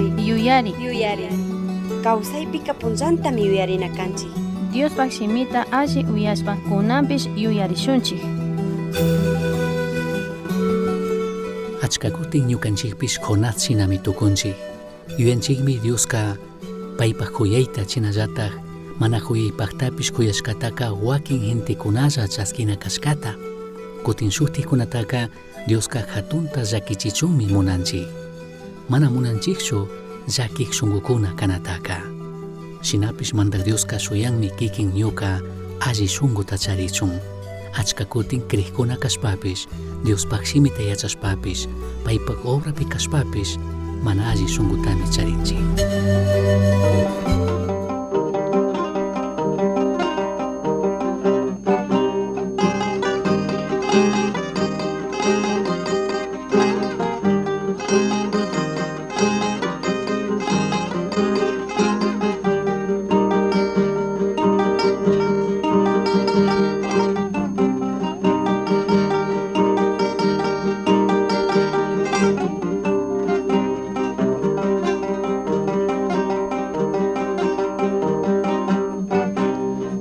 Yuyari. Yuyari. Yuyari. Kawsaypika punllantami yuyarina kanchik. Diospaj shimita alli uyashpa kunanpish yuyarishunchik. Achka kutin ñukanchikpish Jonás shinami tukunchik. Yuyanchikmi Dioska paypaj kuyayta shinallataj mana kuyaypajtapish kuyashkataka wakin gentekunalla chaskina kashkata. Kutin shuktikunataka Dioska hatunta llakichichunmi munanchik. Mana munanchikchu llakik shunkukuna kanataka. Shinapish Mandaj Dioska shuyanmi kikin ñuka alli shunkuta charichun. Achka kutin crijkuna kashpapish, Diospaj shimita yachashpapish, paypaj obrapi kashpapish, mana alli shunkutami charinchik.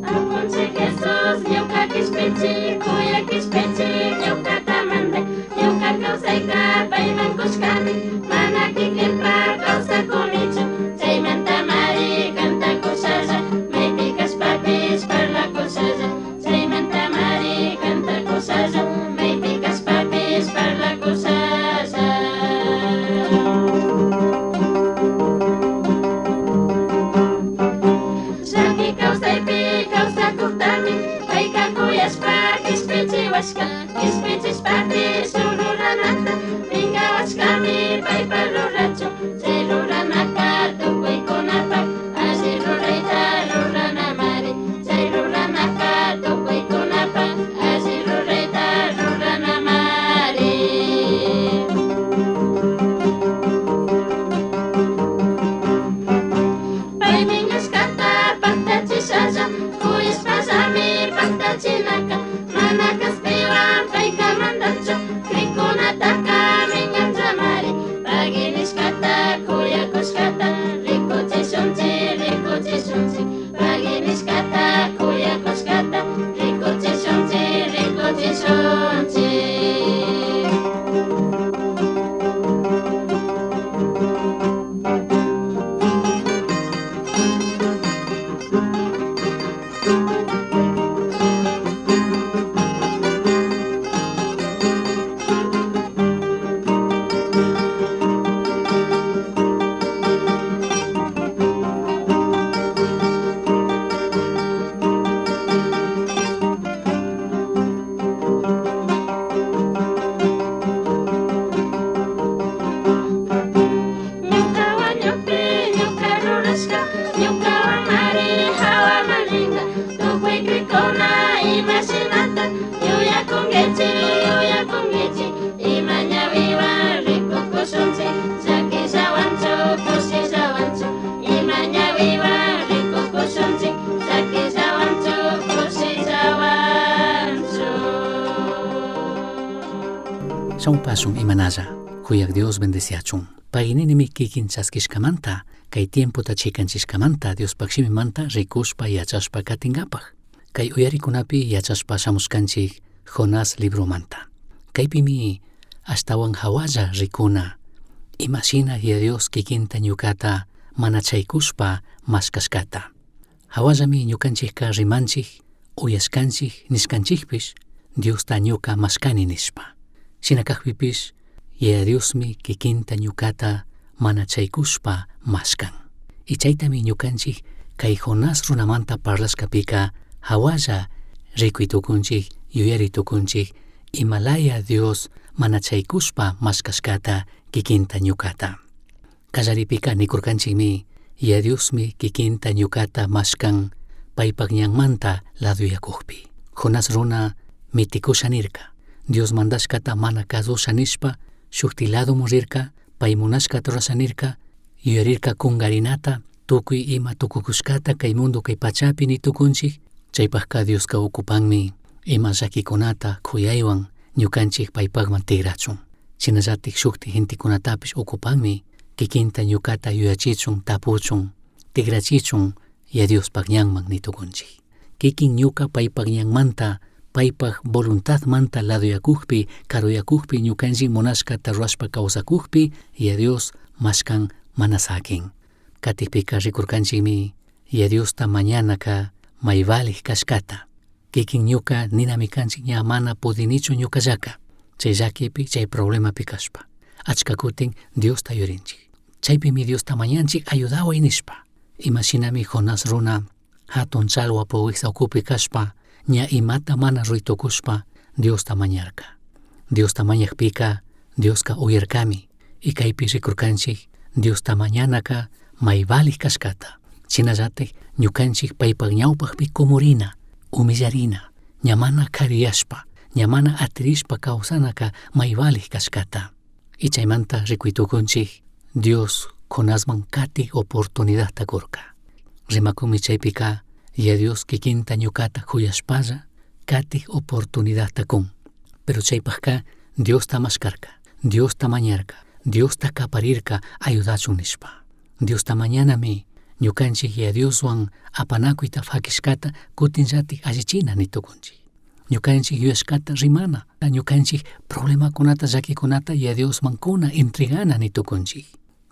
Apunchik Jesús, ñuka kishpichik, kuya kishpichik, ñukata mandai, ñuka kawsayka payman kushkani, mana kikinpak kawsakunichu, chaymantamari kantakushalla, maypi kashpapish parlakushalla, chaymantamari kantakushalla, maypi kashpapish parlakushalla. Llaki kawsaypi kawsakuqtami, payka kuyashpa kishpichiwashka, kishpichishpapish shuk ruranata, minkawashkami paypa rurachun, chay ruranaka tukuykunapak alli rurayta ruranamari, chay ruranaka tukuykunapak alli rurayta ruranamari. Pay minkashkata paktachishalla, kuyashpallami paktachinaka, mana kaspiwan payka mandanchu, krikunataka minkanchamari, pagui nishkata kuyakushkata, rikuchishunchik, rikuchishunchik, pagui nishkata kuyakushkata, rikuchishunchik, rikuchishunchik. Ñuka wañukpi ñuka rurashka, ñuka wamari hawaman rinka, tukuy krikuna imashinata yuyakunkichik, yuyakunkichik, ima ñawiwan rikukushunchik, llakillawanchu kushillawanchu, ima ñawiwan rikukushunchik, llakillawanchu kushillawanchu. Shamupasun imanalla, Kuyak Dios bendeciachun. Pagininimi kikin chaskishkamanta, kay tiempota chikanchishkamanta Diospaj shimimanta rikushpa yachashpa katingapaj. Kay uyarikunapi yachashpa shamushkanchik Jonás libromanta. Kaypimi ashtawan hawalla rikuna, imashina Yaya Dios kikinta ñukata mana chaykushpa mashkashkata. Hawallami ñukanchikka rimanchik, uyashkanchik, nishkanchikpish, Diosta ñuka mashkani nishpa. Shina kajpipish, Yaya Diosmi kikinta ñukata mana chaykushpa mashkan. Y chaytami ñukanchik kay Jonás runamanta parlashkapika hawalla rikuy tukunchik, yuyari tukunchik, imalaya Dios mana chaykushpa mashkashkata kikinta ñukata. Kallaripika nikurkanchikmi, Yaya Diosmi kikinta ñukata mashkan paypak ñanmanta laduyakukpi. Jonás runa mitikusha nirka, Dios mandashkata mana kasusha nishpa shukti ladomun rirka, pay munashkata rurasha nirka, yuyarirka kungarinata, tukuy ima tukukushkata kay mundo kay pachapi ni tukunchik, chaypajka Dioska ukupanmi ima llakikunata kuyaywan ñukanchik paypakman tigrachun. Shinallatik shukti gentekunatapish ukupanmi Kikinta ñukata yuyachichun, tapuchun, tigrachichun Yaya Diospaj ñanman nitucunchij. Kikin ñuka paypaj ñanmanta, paypaj voluntadmanta laduyakujpi, karuyakujpi, ñukanchik munashkata rurashpa kawsakujpi, Yaya Dios mashkan mana sakin. Katikpika rikurkanchikmi Yaya Diosta mañanaka may valij kashkata. Kikin ñuka ninami kanchik ña mana pudinichu ñukallaka, chay llakipi, chay problemapi kashpa. Achka kutin Diosta yurinchik. Chaypimi Diosta mañanchik ayudaway nishpa. Imashinami Jonás runa hatun challwa puwiksa ukupi kashpa, ña imata mana ruy tukushpa Diosta mañarka. Diosta mañakpika Dioska uyarkami. Y kaypi rikurkanchik Diosta mañanaka may valij kashkata. Shinallatik ñukanchik paypak ñawpakpi kumurina, humillarina, ña mana kariyashpa, ña mana atirishpa kawsanaka may valij kashkata. Y chaymanta rikuy tukunchik Dios Jonasman katik oportunidadta kurka. Rimakumi chaypika Yaya Dios kikinta ñukata kuyashpalla katik oportunidadta kun. Pero chaypajka Diosta mashkarka, Diosta mañarka, Diosta kaparirka ayudachun nishpa. Diosta mañanami ñukanchik Yaya Dioswan apanakuyta fakishkata kutinllatik allichina nitukunchik. Ñukanchik yuyashkata rimana, ñukanchik problemakunata llakikunata Yaya Diosman kuna entregana nitukunchik.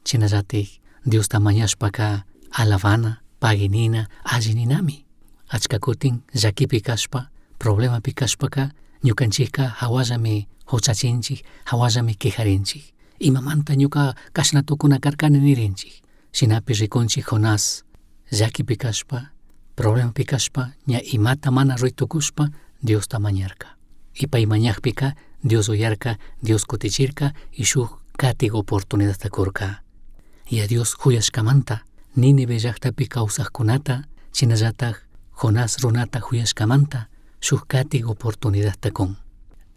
Shinallatik Diosta mañashpaka alabana, paguinina, allininami. Achka kutin llakipi kashpa, problemapi kashpaka ñukanchikka hawallami huchachinchik, hawallami quejarinchik. Imamanta ñuka kashna tukuna karkani nirinchik. Shinapi rikunchik Jonás llakipi kashpa, problemapi kashpa, ña imata mana ruy tukushpa Diosta mañarka. Y pay mañakpika Dios uyarka, Dios kutichirka y shuk katik oportunidadta kurka. Yaya Dios huyashkamanta Nínive llaktapi kawsakkunata, shinallatak Jonás runata huyashkamanta shuk katik oportunidadta kun.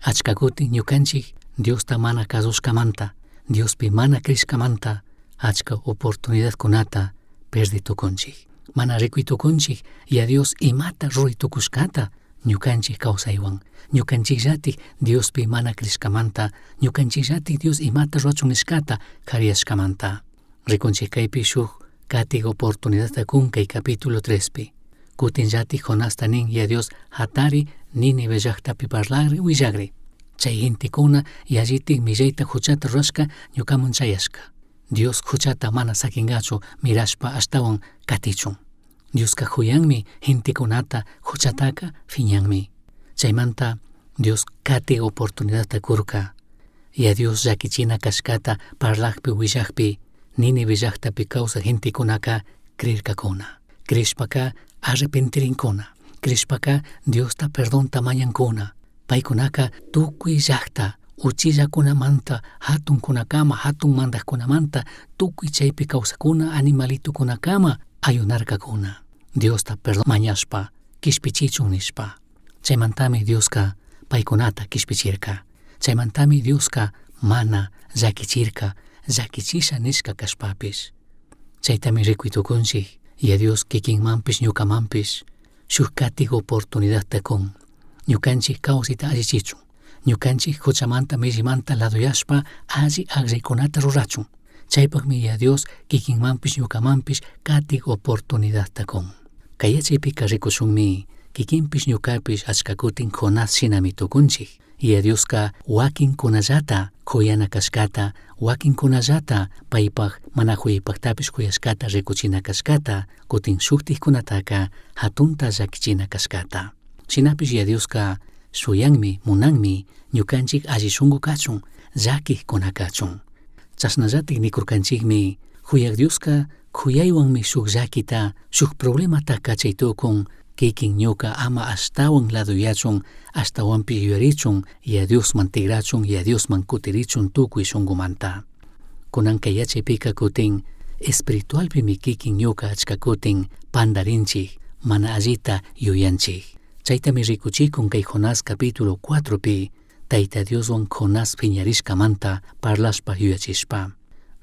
Achka kutin ñukanchik Diosta mana kasushkamanta, Diospi mana crishkamanta achka oportunidadkunata perdi tukunchik. Mana rikuy tukunchik Yaya Dios imata ruray tukushkata ñukanchik kawsaywan. Ñukanchikllatik Diospi mana crishkamanta, ñukanchikllatik Dios imata rurachun nishkata kariyashkamanta. Rikunchik kaypi shuk katik oportunidadta kun kay capítulo 3pi. Kutinllatik Jonasta nin Yaya Dios hatari Nínive llaktapi parlagri willagri. Chay gentekuna yallitik millayta huchata rurashka ñukaman chayashka. Dios huchata mana sakingachu mirashpa ashtawan katichun. Dioska huyanmi gentekunata huchataka fiñanmi. Chaymanta Dios katik oportunidadta kurka. Yaya Dios llakichina kashkata parlakpi willakpi Nínive llaktapi kawsak gentekunaka creerkakuna. Crishpaka arrepentirinkuna. Crishpaka Diosta perdonta mañankuna. Paykunaka tukuy llakta uchillakunamanta hatunkunakama hatun mandakkunamanta tukuy chaypi kawsakuna animalitukunakama ayunarkakuna. Diosta perdón mañashpa kishpichichun nishpa. Chaymantami Dioska paykunata kishpichirka. Chaymantami Dioska mana llakichirka, llakichisha nishka kashpapish. Chaytami rikuy tukunchik, Yaya Dios kikinmanpish ñukamanpish shuk katik oportunidadta kun. Ñukanchik kawsayta allichichun. Ñukanchik huchamanta millimanta laduyashpa alli akllaykunata rurachun. Chaypakmi Yaya Dios kikinmanpish ñukamanpish katik oportunidadta kun. Kay yachaypika rikushunmi kikinpish ñukapish achka kutin Jonás shinami tukunchik. Yaya Dioska wakinkunallata kuyana kashkata, wakinkunallata paypak mana kuyaypaktapish kuyashkata rikuchina kashkata, kutin shuktikkunataka hatunta llakichina kashkata. Shinapish Yaya Dioska shuyanmi, munanmi ñukanchik alli shunku kachun, llakikkuna kachun. Chashnallatik nikurkanchikmi huyak Dioska kuyaywanmi shuk llakita, shuk problemata kachay tukun, kikin ñuka ama ashtawan laduyachun, ashtawanpish yuyarichun, Yaya Diosman tigrachun, Yaya Diosman kutirichun tukuy shunkumanta. Kunanka yachaypika kutin espiritualpimi kikin ñuka achka kutin pandarinchik, mana allita yuyanchik. Chaytami rikuchikun kay Jonás capítulo 4pi Tayta Dioswan Jonás piñarishkamanta parlashpa yuyachishpa.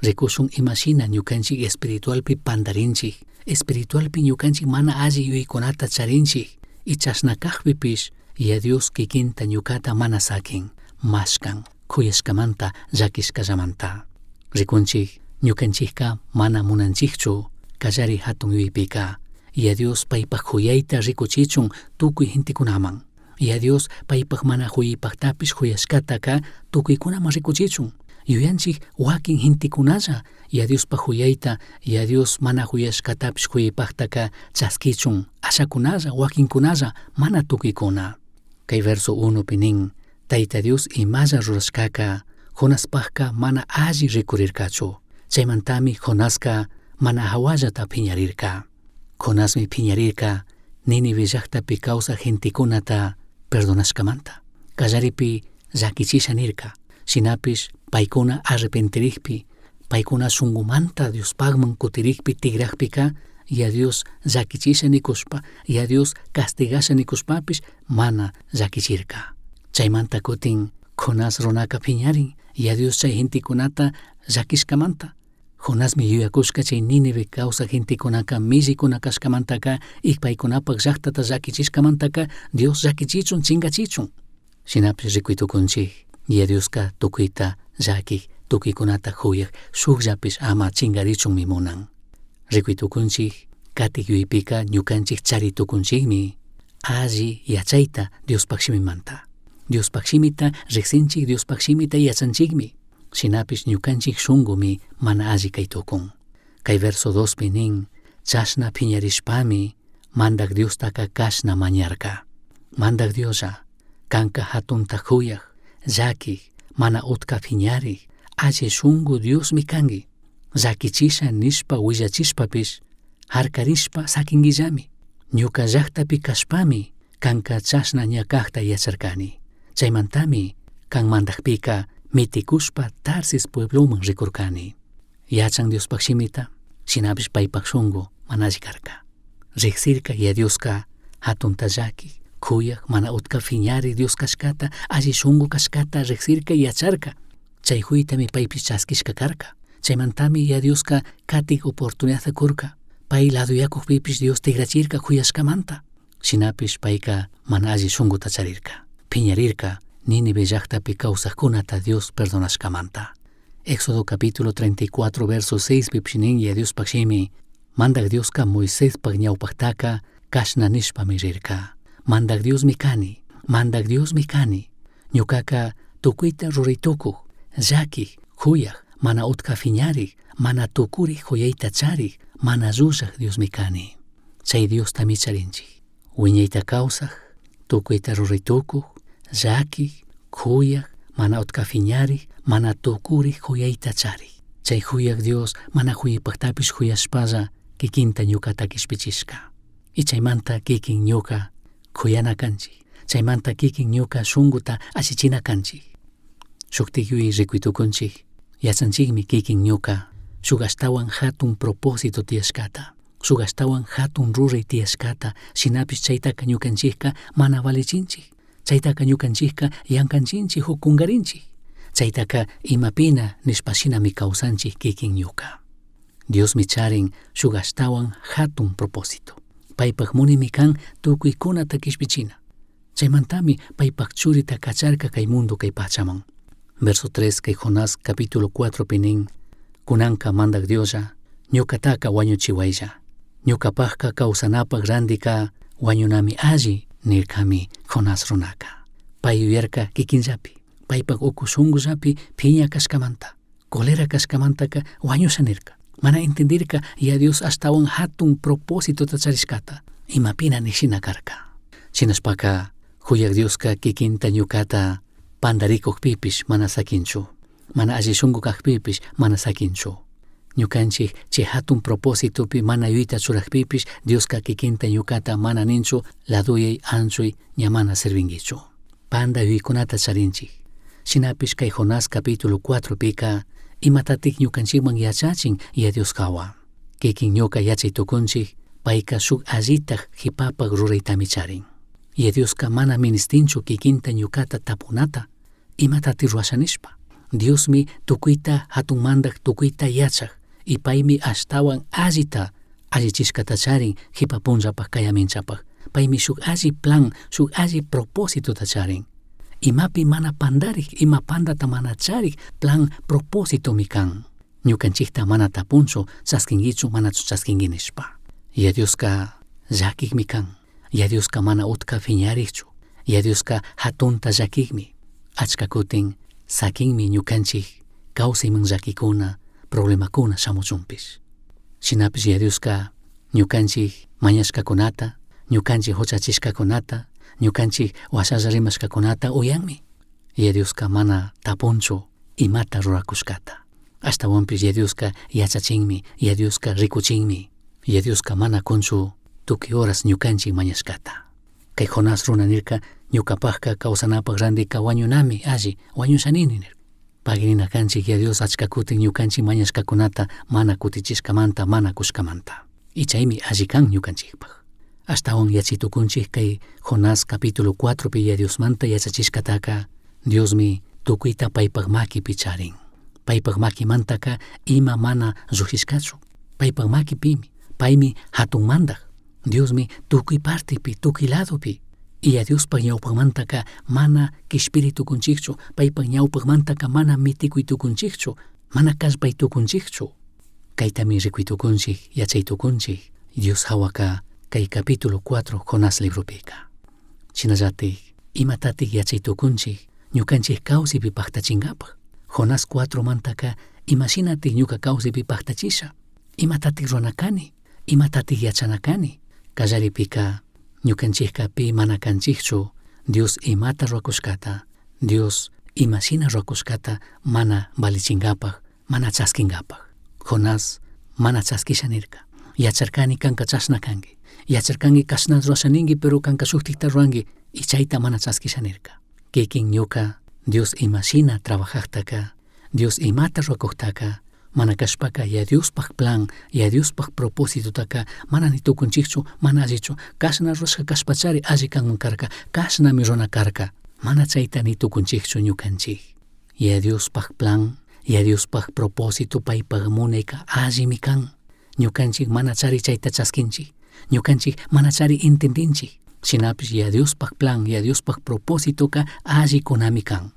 Rikushun imashina ñukanchik espiritualpi pandarinchik, espiritualpi ñukanchik mana alli yuyaykunata charinchik, y chashna kakpipish Yaya Dios kikinta ñukata mana sakin, mashkan, kuyashkamanta, llakishkallamanta. Rikunchik Ñukanchikka mana munanchikchu kallari hatun yuyaypika. Yaya Dios paypak huyayta rikuchichun tukuy gentekunaman. Yaya Dios paypak mana huyaypaktapish huyashkataka tukuykunaman rikuchichun. Yuyanchik wakin gentekunalla Yaya Diospak huyayta, Yaya Dios mana huyashkatapish huyaypaktaka chaskichun, ashakunalla, wakinkunalla, mana tukuykuna. Kay verso 1pi nin, Tayta Dios imalla rurashkaka Jonaspakka mana alli rikurirkachu. Chaymantami Jonaska mana hawallata phiñarirka. Jonasmi phiñarirka Nínive llaktapi kawsaj gentekunata perdonashkamanta. Kallaripi llakichisha nirka. Shinapish paykuna arrepentirikpi, paykuna shunkumanta Diospakman kutirikpi tigrajpika, Yaya Dios llakichisha nikushpa, Yaya Dios castigasha nikushpapish mana llakichirka. Chaymanta kutin Jonás runaka phiñarin Yaya Dios chay gentekunata llakishkamanta. Jonasmi yuyakushka chay Nínive kawsaj gentekunaka millikuna kashkamantaka y paykunapak llaktata llakichishkamantaka Dios llakichichun chingachichun. Shinapish rikuy tukunchik Yaya Dioska tukuyta llakik, tukuykunata huyaj, shukllapish ama chingarichunmi munan. Rikuy tukunchik katik yuyaypika ñukanchik chari tukunchikmi alli yachayta Diospak shimimanta. Diospak shimita riksinchik, Diospak shimita yachanchikmi. Shinapish ñukanchik shunkumi mana alli kay tukun. Kay verso 2pi nin, chashna phiñarishpami Mandak Diostaka kashna mañarka. Mandak Dioslla, kanka hatunta huyaj, llakik, mana utka phiñarik, alli shunku Diosmi kanki. Llakichisha nishpa willachishpapish, harkarishpa sakinguillami. Ñuka llaktapi kashpami kanka chashna ña kakta yacharkani. Chaymantami kan mandakpika mitikushpa Tarsis puebloman rikurkani. Yachan Diospak shimita, shinapish paypak shunku mana alli karka. Riksirka Yaya Dioska hatunta llakik, kuyak, mana utka phiñarik Dios kashkata, alli shunku kashkata riksirka yacharka. Chay huytami paypish chaskishka karka. Chaymantami Yaya Dioska katik oportunidadta kurka. Pay laduyakukpipish Dios tigrachirka huyashkamanta. Shinapish payka mana alli shunkuta charirka. Phiñarirka Nínive llaktapi kawsajkunata Dios perdonashkamanta. Éxodo capítulo 34 verso 6 pipish nin Yaya Diospak shimi, Mandak Dioska Moisespak ñawpaktaka kashna nishpami rirka. Mandak Diosmi kani, Mandak Diosmi kani. Ñukaka tukuyta ruray tukuk, llakik, huyaj, mana utka phiñarik, mana tukurik huyayta charik, mana llullak Diosmi kani. Chay Diostami charinchik. Wiñayta kawsaj, tukuyta ruray tukuk, llakik, huyaj, mana utka phiñarik, mana tukurik huyayta charik. Chay huyaj Dios mana huyaypaktapish huyashpalla kikinta ñukata kishpichishka. Y chaymanta kikin ñuka huyana kanchik. Chaymanta kikin ñuka shunkuta allichina kanchik. Shuktik yuyay rikuy tukunchik, yachanchikmi kikin ñuka shuk ashtawan hatun propósito tiyashkata, shuk ashtawan hatun ruray tiyashkata, shinapish chaytaka ñukanchikka mana valichinchik. Chaytaka ñukanchikka yankanchinchik huk kungarinchik. Chaytaka imapina nishpa shinami kawsanchik kikin ñuka. Diosmi charin shuk ashtawan hatun propósito. Paypak munimi kan tukuykunata kishpichina. Chaymantami paypak churita kacharka kay mundo kay pachaman. Verso 3 kay Jonás capítulo 4 pi nin, kunanka Mandak Dioslla, ñukataka wañuchiwaylla. Ñukapakka kawsanapak randika wañunami alli nirkami Jonás runaka. Pay yuyarka kikinllapi, paypak uku shunkullapi phiña kashkamanta, colera kashkamantaka wañusha nirka. Mana entendirka Yaya Dios ashtawan hatun propósitota charishkata, imapina nishina karka. Shinashpaka huyak Dioska kikinta ñukata pandarikukpipish mana sakinchu, mana alli shunku kakpipish mana sakinchu. Ñukanchik chay hatun propósitopi mana yuyayta churakpipish Dioska kikinta ñukata mana ninchu laduyay anchuy ña mana servinguichu. Panda yuyaykunata charinchik. Shinapish kay Jonás capítulo 4 pika imatatik ñukanchikman yachachin Yaya Dioskawan. Kikin ñuka yachay tukunchik payka shuk allitak hipapak ruraytami charin. Yaya Dioska mana ministinchu kikinta ñukata tapunata imatati ruwasha nishpa. Diosmi tukuyta hatun mandak tukuyta yachak y paymi ashtawan allita allichishkata charin hipa punllapak kayaminchapak. Paymi shuk alli plan, shuk alli propósitota charin. Imapi mana pandarik, ima pandata mana charik plan propósitomi kan. Ñukanchikta mana tapunchu chaskinkichu manachu chaskinki nishpa. Yaya Dioska llakikmi kan. Yaya Dioska mana utka piñarikchu. Yaya Dioska hatunta llakikmi. Achka kutin sakinmi ñukanchik kawsayman llakikuna, problemakuna shamuchunpish. Shinapish Yaya Dioska ñukanchik mañashkakunata, ñukanchik huchachishkakunata, ñukanchik washalla rimashkakunata uyanmi. Yaya Dioska mana tapunchu imata rurakushkata. Ashtawanpish Yaya Dioska yachachinmi, Yaya Dioska rikuchinmi. Yaya Dioska mana kunchu tukuy horas ñukanchik mañashkata. Kay Jonás runa nirka, ñukapajka kawsanapak randika wañunami alli, wañushanini nirka. Pagui nina kanchik Yaya Dios achka kutin ñukanchik mañashkakunata mana kutichishkamanta, mana kushkamanta. Y chaymi alli kan ñukanchikpaj. Ashtawan yachitukunchik kay Jonás capítulo 4 pi Yaya Diosmanta yachachishkataka, Diosmi tukuyta paypak makipi charin. Paypak makimantaka ima mana llujshishkachu. Paypak makipimi, paymi hatun mandaj. Diosmi tukuy partipi, tukuy ladopi. Y Yaya Diospaj ñawpakmantaka mana kishpiri tukunchikchu, paypak ñawpakmantaka mana mitikuy tukunchikchu, mana kallpay tukunchikchu. Kaytami rikuy tukunchik, yachay tukunchik. Dios hawaka kay capítulo 4 Jonás libropika. Shinallatik, imatatik yachay tukunchik, ñukanchik kawsaypi paktachinkapak. Jonás 4 mantaka imashinatik ñuka kawsaypi paktachisha. Imatatik rurana kani, imatatik yachana kani. Kallaripika ñukanchikka pi mana kanchikchu Dios imata rurakushkata, Dios imashina rurakushkata mana valichinkapak, mana chaskinkapak. Jonás mana chaskisha nirka. Yacharkani kanka chashna kanki. Yacharkanki kashna rurasha ninki, pero kanka shuktikta ruranki, y chayta mana chaskisha nirka. Kikin ñuka Dios imashina trabajaktaka, Dios imata rurakuktaka, mana kashpaka Yaya Diospaj plan, Yaya Diospaj propósitotaka mana ni tukunchikchu, mana allichu, kashna rurashka kashpachari alli kanman karka, kashnami rurana karka, mana chayta ni tukunchikchu ñukanchik. Yaya Diospaj plan, Yaya Diospaj propósito paypaj munayka allimi kan. Ñukanchik mana chari chayta chaskinchik, ñukanchik mana chari entendinchik. Shinapish Yaya Diospaj plan, Yaya Diospaj propósitoka allikunami kan.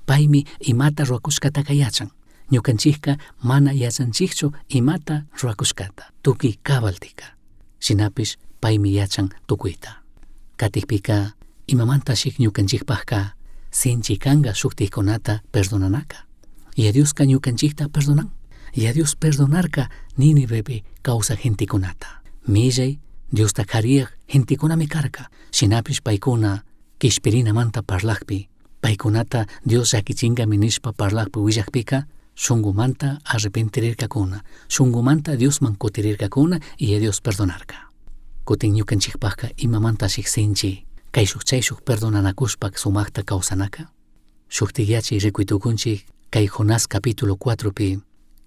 Paymi imata rurakushkataka yachan. Ñukanchikka mana yachanchikchu imata rurakushkata, tukuy cabaltika. Shinapish paymi yachan tukuyta. Katikpika imamantashik ñukanchikpajka sinchi kanka shuktikkunata perdonanaka. Yaya Dioska ñukanchikta perdonan. Yaya Dios perdonarka Nínivepi kawsaj gentekunata. Millay Diosta kariyaj gentekunami karka. Shinapish paykuna kishpirinamanta parlakpi, paykunata Dios llakichinkami nishpa parlakpi willakpika, shunkumanta arrepentirirkakuna, shunkumanta Diosman kutirirkakuna y Yaya Dios perdonarka. Kutin ñukanchikpajka imamantashik sinchi, kayshuk chayshuk perdonanakushpa sumakta kawsanaka. Shuktik yachay rikuy tukunchik kay Jonás capítulo 4 pi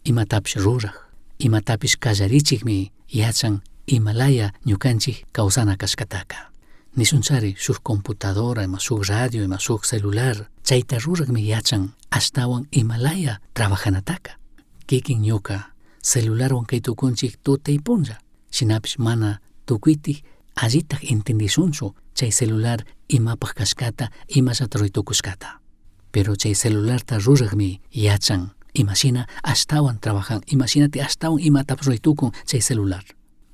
imatapish ruraj, imatapish kallarichikmi yachan imalaya ñukanchik kawsana kashkataka. Nishunchari shuk computadora, ima shuk radio, ima shuk celular, chayta rurakmi yachan ashtawan imalaya trabajanataka. Kikin ñuka celularwan kay tukunchik tutay punlla, shinapish mana tukuytik allitak entendishunchu chay celular imapaj kashkata, imallata ruray tukushkata. Pero chay celularta rurakmi yachan imashina ashtawan trabajan, imashinati ashtawan imatapish ruray tukun chay celular.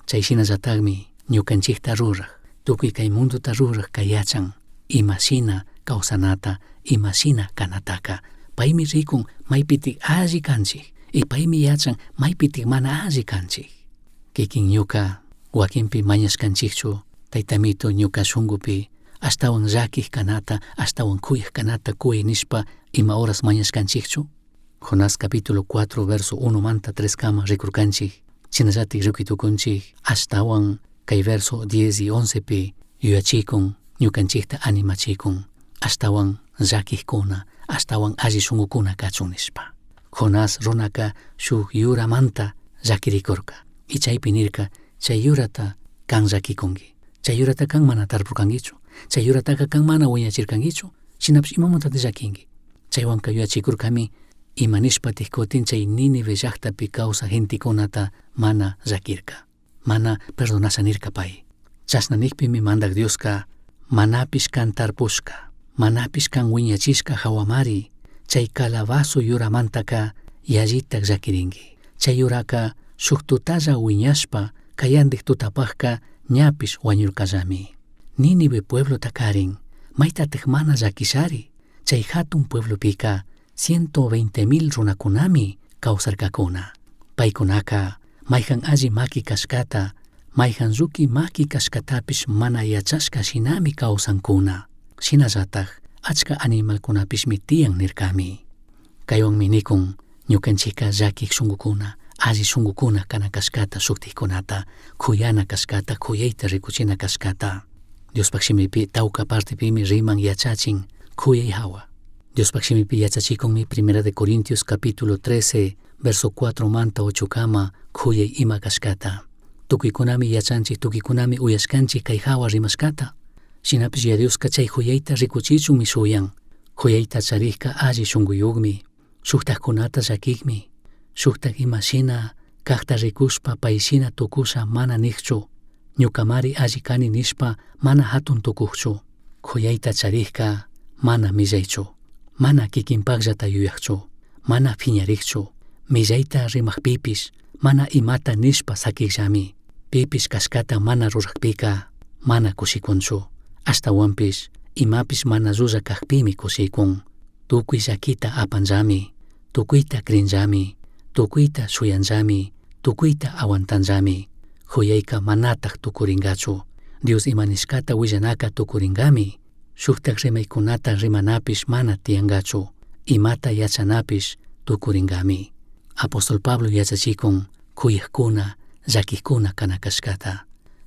Chay shinallatakmi ñukanchikta ruraj, tukuy kay mundota ruraj kay yachan imashina kawsanata, imashina kanataka. Paymi rikun maypitik alli kanchik, y paymi yachan maypitik mana alli kanchik. Kikin ñuka wakinpi mañashkanchikchu taytamito ñuka shunkupi ashtawan llakik kanata, ashtawan kuyaj kanata kuy nishpa ima horas mañashkanchikchu. Jonás capítulo 4 verso 1 manta 3 kama rikurkanchik, shinallatik rikuy tukunchik ashtawan kay verso 10 y 11 pi yuyachikun, ñukanchikta animachikun, ashtawan llakikkuna, ashtawan alli shunkukuna kachun nishpa. Jonás runaka shuk yuramanta llakirikurka. Y chaypi nirka, chay yurata kan llakikunki, chay yurata kan mana tarpurkankichu, chay yurataka kan mana wiñachirkankichu, shinapish imamantatik llakinki. Chaywanka yuyachikurkami ima nishpatik kutin chay Nínive llaktapi kawsaj gentekunata mana llakirka, mana perdonasha nirka pay. Chashna nikpimi Mandak Dioska manapish kan tarpushka, manapish kan wiñachishka hawamari, chay calabazo yuramantaka Yallitaj llaquiringui. Chay yuraka shuk tutalla huiñashpa kayandij tutapajka ñapish huañurcallami. Nínive pueblota karin, maytataj mana llaquishari. Chay hatun pueblopika 120,000 runakunami kawsarkakuna. Paykunaka mayjan alli maki kashkata, mayjan lluqui maki kashkatapish mana yachashka shinami kawsankuna. Shinallataj achka animalkunapishmi tiyan nirkami. Kaywanmi nikun ñukanchikka llakik shunkukuna, alli shunkukuna kana kashkata shuktikkunata, kuyana kashkata, kuyayta rikuchina kashkata. Diospaj shimipi tawka partepimi riman yachachin kuyay hawa. Diospaj shimipi yachachikunmi Primera de Corintios capítulo 13, verso 4 manta 8 kama kuyay ima kashkata. Tukuykunami yachanchik, tukuykunami uyashkanchik kay hawa rimashkata. Shinapish Yaya Dioska chay kuyayta rikuchichunmi shuyan. Kuyayta charikka alli shunkuyukmi, shuktakkunata llakikmi, shuktak ima shina kakta rikushpa pay shina tukusha mana nikchu, ñukamari alli kani nishpa mana hatun tukukchu. Kuyayta charikka mana millaychu, mana kikinpakllata yuyakchu, mana phiñarikchu, millayta rimakpipish mana imata nishpa sakikllami, pipish kashkata mana rurakpika mana kushikunchu, ashtawanpish imapish mana llulla kakpimi kushikun. Tukuy llakita apanllami, tukuyta crinllami, tukuyta shuyanllami, tukuyta aguantanllami. Kuyayka manataj tukuringachu. Dios ima nishkata willanaka tukuringami. Shuktak rimaykunata rimanapish mana tiyangachu. Imata yachanapish tukuringami. Apóstol Pablo yachachikun kuyajkuna, llakijkuna kana kashkata.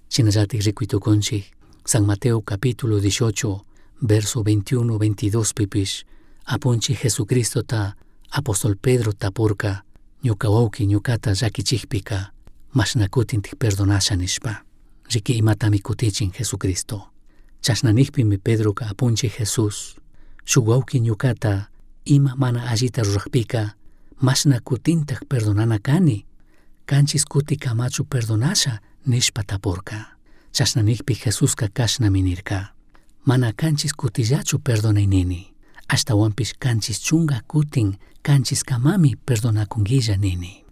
Shinallatik rikuy tukunchik San Mateo capítulo 18, verso 21, 22 pipish, Apunchik Jesucristota apóstol Pedro tapurka, ñuka wawki ñukata llakichikpika, mashna kutintik perdonasha nishpa. Riki imatami kutichin Jesucristo. Chashna nikpimi Pedroka Apunchik Jesús, shuk wawki ñukata ima mana allita rurakpika, mashna kutintak perdonana kani, kanchis kuti kamachu perdonasha nishpa tapurka. Chashna nikpi Jesuska kashnami nirka, mana kanchis kutillachu perdonay nini, ashtawanpish kanchis chunga kutin kanchis kamami perdonakunguilla nini.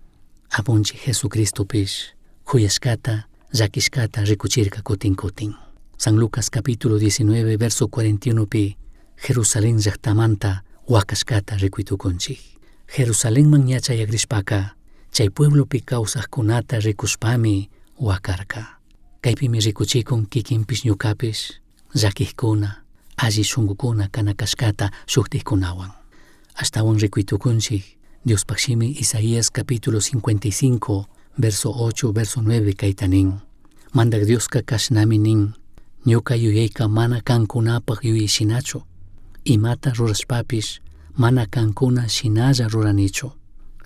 Apunchik Jesucristopish kuyashkata, llakishkata rikuchirka kutin kutin. San Lucas capítulo 19, verso 41 pi Jerusalén llaktamanta wakashkata rikuy tukunchik. Jerusalenman ña chayagrishpaka, chay pueblopi kawsakkunata rikushpami wakarka. Kaypimi rikuchikun kikinpish ñukapish llakikkuna, alli shunkukuna kana kashkata shuktikkunawan. Ashtawan rikuy tukunchik Diospaj shimi Isaías capítulo 55, verso 8, verso 9 kayta nin. Mandak Dioska kashnami nin, ñuka yuyayka mana kankunapaj yuyay shinachu, imata rurashpapish mana kankuna shinalla ruranichu.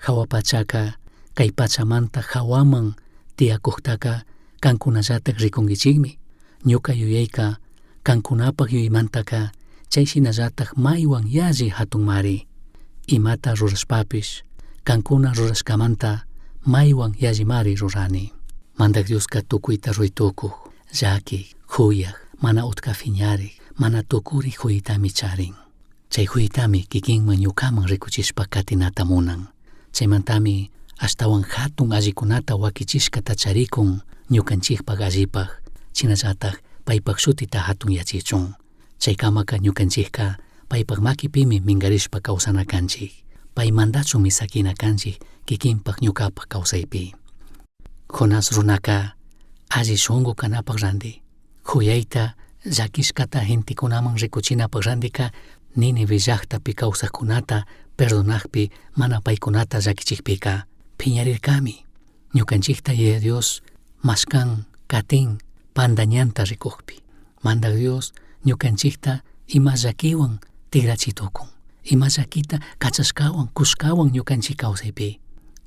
Hawa pachaka kay pachamanta hawaman tiyakuktaka kankunallatak rikunkichikmi. Ñuka yuyayka kankunapaj yuyaymantaka chay shinallatak maywan yalli hatunmari. Imata rurashpapish kankuna rurashkamanta maywan yallimari rurani. Mandak Dioska tukuyta ruytukuk, llakik, kuyaj, mana utka phiñarik, mana tukurik huytami charin. Chay huytami kikinman ñukaman rikuchishpa katinata munan. Chaymantami ashtawan hatun allikunata wakichishkata charikun ñukanchikpak allipaj, shinallatak paypak shutita hatun yachichun. Chaykamaka ñukanchikka paypak makipimi minkarishpa kawsana kanchik. Pay mandachunmi sakina kanchik kikinpak ñukapak kawsaypi. Jonás runaka alli shunku kanapak ranti, kuyayta llakishkata gentekunaman rikuchinapak rantika Nínive llaktapi kawsakkunata perdonakpi mana paykunata llakichikpika phiñarirkami. Ñukanchikta Yaya Dios mashkan katin panda ñanta rikukpi. Mandak Dios ñukanchikta ima llakiwan tigrachitukun, ima llakita kachashkawan kushkawan ñukanchik kawsaypi.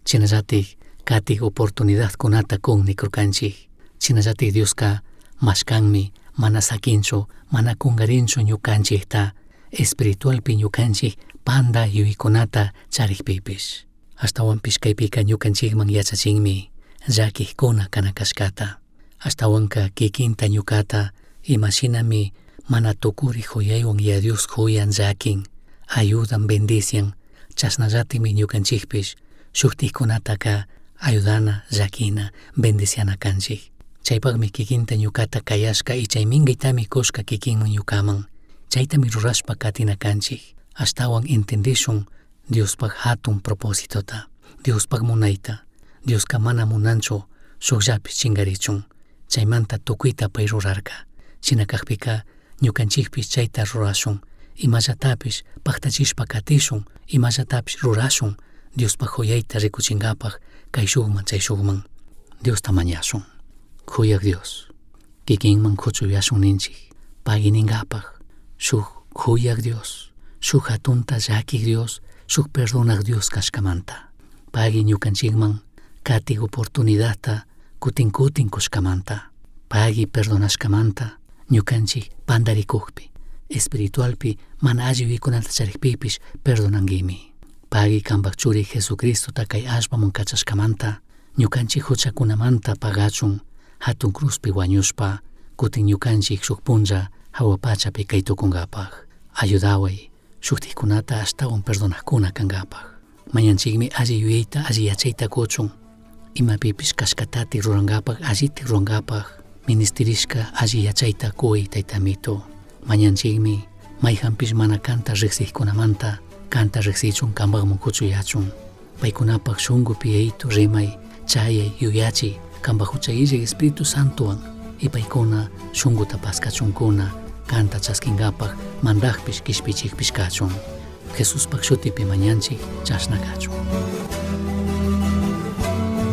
Shinallatik katik oportunidadkunata kun nikurkanchik. Shinallatik Dioska mashkanmi mana sakinchu, mana kungarinchu ñukanchikta espiritualpi ñukanchik panda yuyaykunata charikpipish. Ashtawanpish kaypika ñukanchikman yachachinmi llakikkuna kana kashkata. Ashtawanka kikinta ñukata imashinami mana tukurik huyaywan Yaya Dios huyan llakin, ayudan, bendician, chashnallatikmi ñukanchikpish Shuktikkunataka ayudana, llakina, bendiciana kanchik. Chaypaqmi kikinta ñukata kayashka y chay minkaytami kushka kikinman ñukaman. Chaytami rurashpa katina kanchik. Ashtawan entendishun Diospaq hatun propósitota, Diospaq munayta. Dioska mana munanchu shukllapish chingarichun. Chaymanta tukuyta pay rurarka. Shina kakpika ñukanchikpish chayta rurashun. Imallatapish paktachishpa katishun, imallatapish rurashun Diospaq huyayta rikuchinkapaq kayshukman chayshukman. Diosta mañashun. Huyak Dios. Kikinman kuchuyashun ninchik. Pagui ninkapaq shuk huyak Dios, shuk hatunta llakik Dios, shuk perdonak Dios kashkamanta. Pagui ñukanchikman katik oportunidadta kutin kutin kushkamanta. Pagui perdonashkamanta ñukanchik pandarikukpi, espiritualpi mana alli yuyaykunata charikpipish perdonankimi. Pagui kanpak churi Jesucristota kay allpaman kachashkamanta ñukanchik huchakunamanta pagachun hatun cruzpi wañushpa kutin ñukanchik shuk punlla hawa pachapi kay tukunkapaq. Ayudaway shuktikkunata ashtawan perdonakuna kankapaq. Mañanchikmi alli yuyayta alli yachayta kuchun imapipish kashkatatik rurankapak allitik rurankapak ministirishka alli yachayta kuy taytamito. Mañanchikmi mayhanpish mana kanta riqsikkunamanta kanta riqsichun kanpaqman kuchuyachun. Paykunapak shunkupi yaytu rimay chayay yuyachiy kanpak hucha illak Espíritu Santowan y paykuna shunkuta paskachunkuna kanta chaskinkapak mandakpish kishpichikpish kachun. Jesuspak shutipi mañanchik chashna kachun.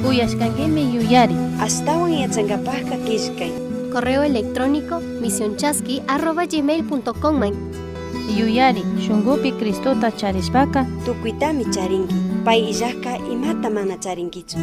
Uyashkankimi yuyari. Ashtawan yachankapajka killkay. Correo electrónico misionchasqui@gmail.com. Yuyari shunkupi Cristota charishpaka Tukuytami charinki. Pay illajka imata mana charinkichu.